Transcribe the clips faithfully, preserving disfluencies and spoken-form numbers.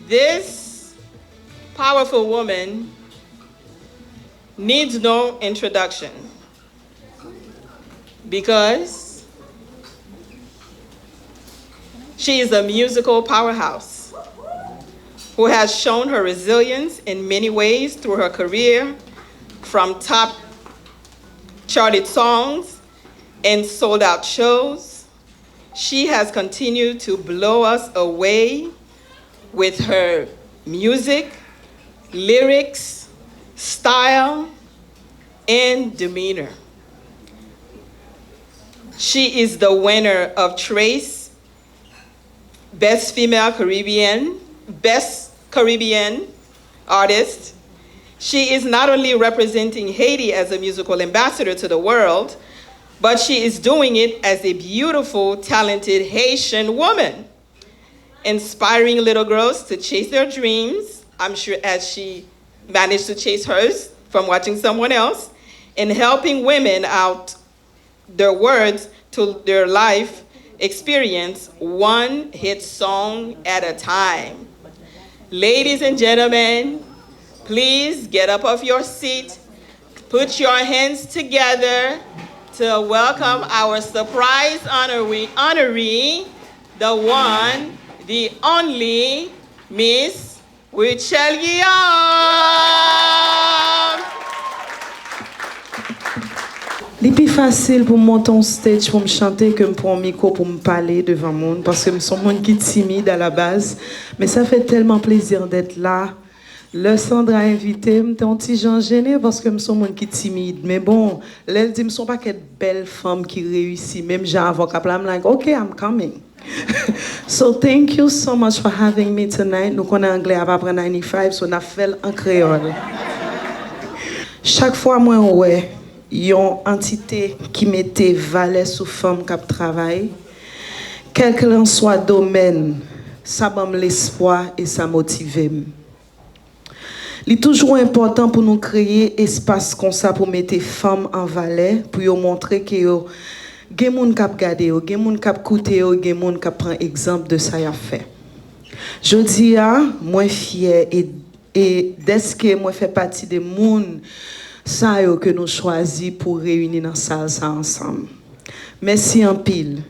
This powerful woman needs no introduction because she is a musical powerhouse who has shown her resilience in many ways through her career, from top charted songs and sold out shows. She has continued to blow us away with her music, lyrics, style, and demeanor. She is the winner of Trace Best Female Caribbean, Best Caribbean Artist. She is not only representing Haiti as a musical ambassador to the world, but she is doing it as a beautiful, talented Haitian woman, inspiring little girls to chase their dreams, I'm sure as she managed to chase hers from watching someone else, and helping women out their words to their life experience, one hit song at a time. Ladies and gentlemen, please get up off your seat, put your hands together to welcome our surprise honoree, honoree, the one, the only Miss Rutshelle Guillaume. Li pi fasil pou m monte yon stage pou m chante ke m pran yon mikwo pou m pale devan moun, paske m se yon moun ki timid a la baz. Men sa fè tèlman plezi d'être là. Lè Sandra envite m, m te yon ti jan jennen paske m se yon moun ki timid. Men bon, lè l di m se yon pakèt bèl fanm ki reyisi, menm jan avòk ap la, I'm like, okay, I'm coming. So thank you so much for having me tonight. Nou konnen anglè a pa pran ninety-five, so n ap fè l an kreyòl. Chak fwa mwen wè yon antite ki mete valè sou fanm k ap travay, kèlkelanswa domèn, sa ban m lespwa e sa motive m. Li toujou enpòtan pou nou kreye espas konsa pou mete fanm an valè, pou yo montre ke yo gen moun k ap gade yo, gen moun k ap koute yo, gen moun k ap pran egzanp de sa y ap fè. Jodi a, mwen fyè e, e dèske mwen fè pati de moun sa yo ke nou chwazi pou reyini nan sal sa ansanm. Mèsi anpil.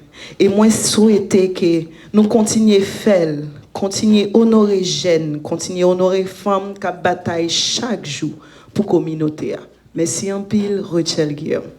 E mwen swete ke nou kontinye fè l, kontinye onore jèn, kontinye onore fanm k ap batay chak jou pou kominote a. Mèsi anpil, Rutshelle Guillaume.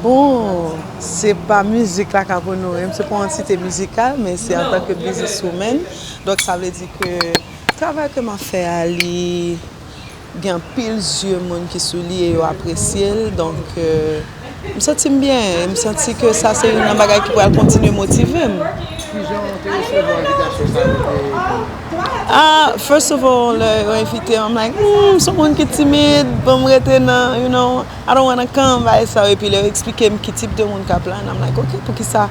Bon, se pa mizik la k ap onore m, se pa yon antite mizikal, men se antanke business woman. Donk, sa vle di ke travay ke m ap fè a, li gen anpil zye moun ki sou li e yo apresye l. Donk, euh, m santi m byen, e m santi ke sa se youn nan bagay ki pral kontinye motive m. Kijan w te resevwa envitasyon sa a pou w te vini? First of all, lè yo envite m, I'm like, hmm, m se yon moun ki timid, ban m rete nan, you know, I don't wanna come, bagay sa yo. Epi lè yo eksplike m ki tip de moun k ap la, and I'm like, ok, poukisa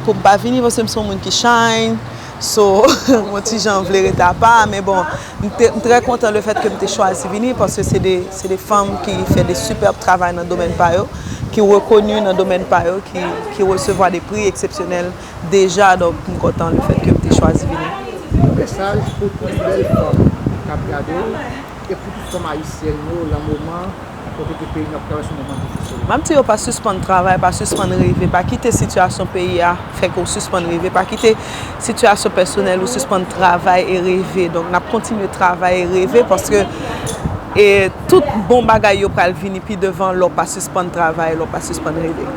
pou m pa vini, paske m se yon moun ki shy. So, mwen ti jan vle rete apa, men bon, m te- m trè kontan le fèt ke m te chwazi vini, paske se de, se de fanm ki fè de superb travay nan domèn pa yo, ki rekoni nan domèn pa yo, ki, ki resevwa de pri eksepsyonèl deja, donk m kontan le fèt ke m te chwazi vini. Yon mesaj pou tout bèl fanm k ap gade w e pou tout fanm ayisyèn yo lan moman kote ke peyi n ap travèse yon moman difisil. M ap di yo pa sispann travay, pa sispann reve, pa kite sitiyasyon peyi a fè ke w sispann reve, pa kite sitiyasyon pèsonèl ou sispann travay e reve. Donk n ap kontinye travay e reve paske e tout bon bagay yo pral vini pi devan lè w pa sispann travay, lè w pa sispann reve.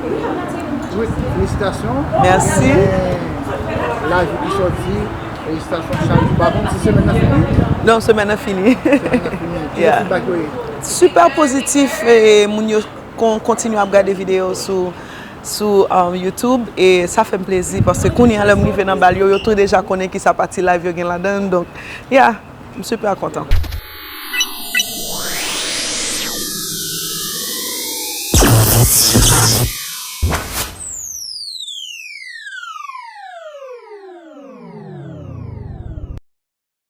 Wi, felisitasyon. Mèsi. Gen live ki sòti, felisitasyon, chaje. Pa konn si semèn nan fini. Non, semèn nan fini. Semèn nan fini. Ki feedback yo ye? Super pozitif, e moun yo kon- kontinye ap gade videyo sou sou um, YouTube, e sa fè m plezi paske kounye a lè m rive nan bal yo, yo tou deja konnen ki sa pati live yo gen ladan l, donk yeah, m super kontan.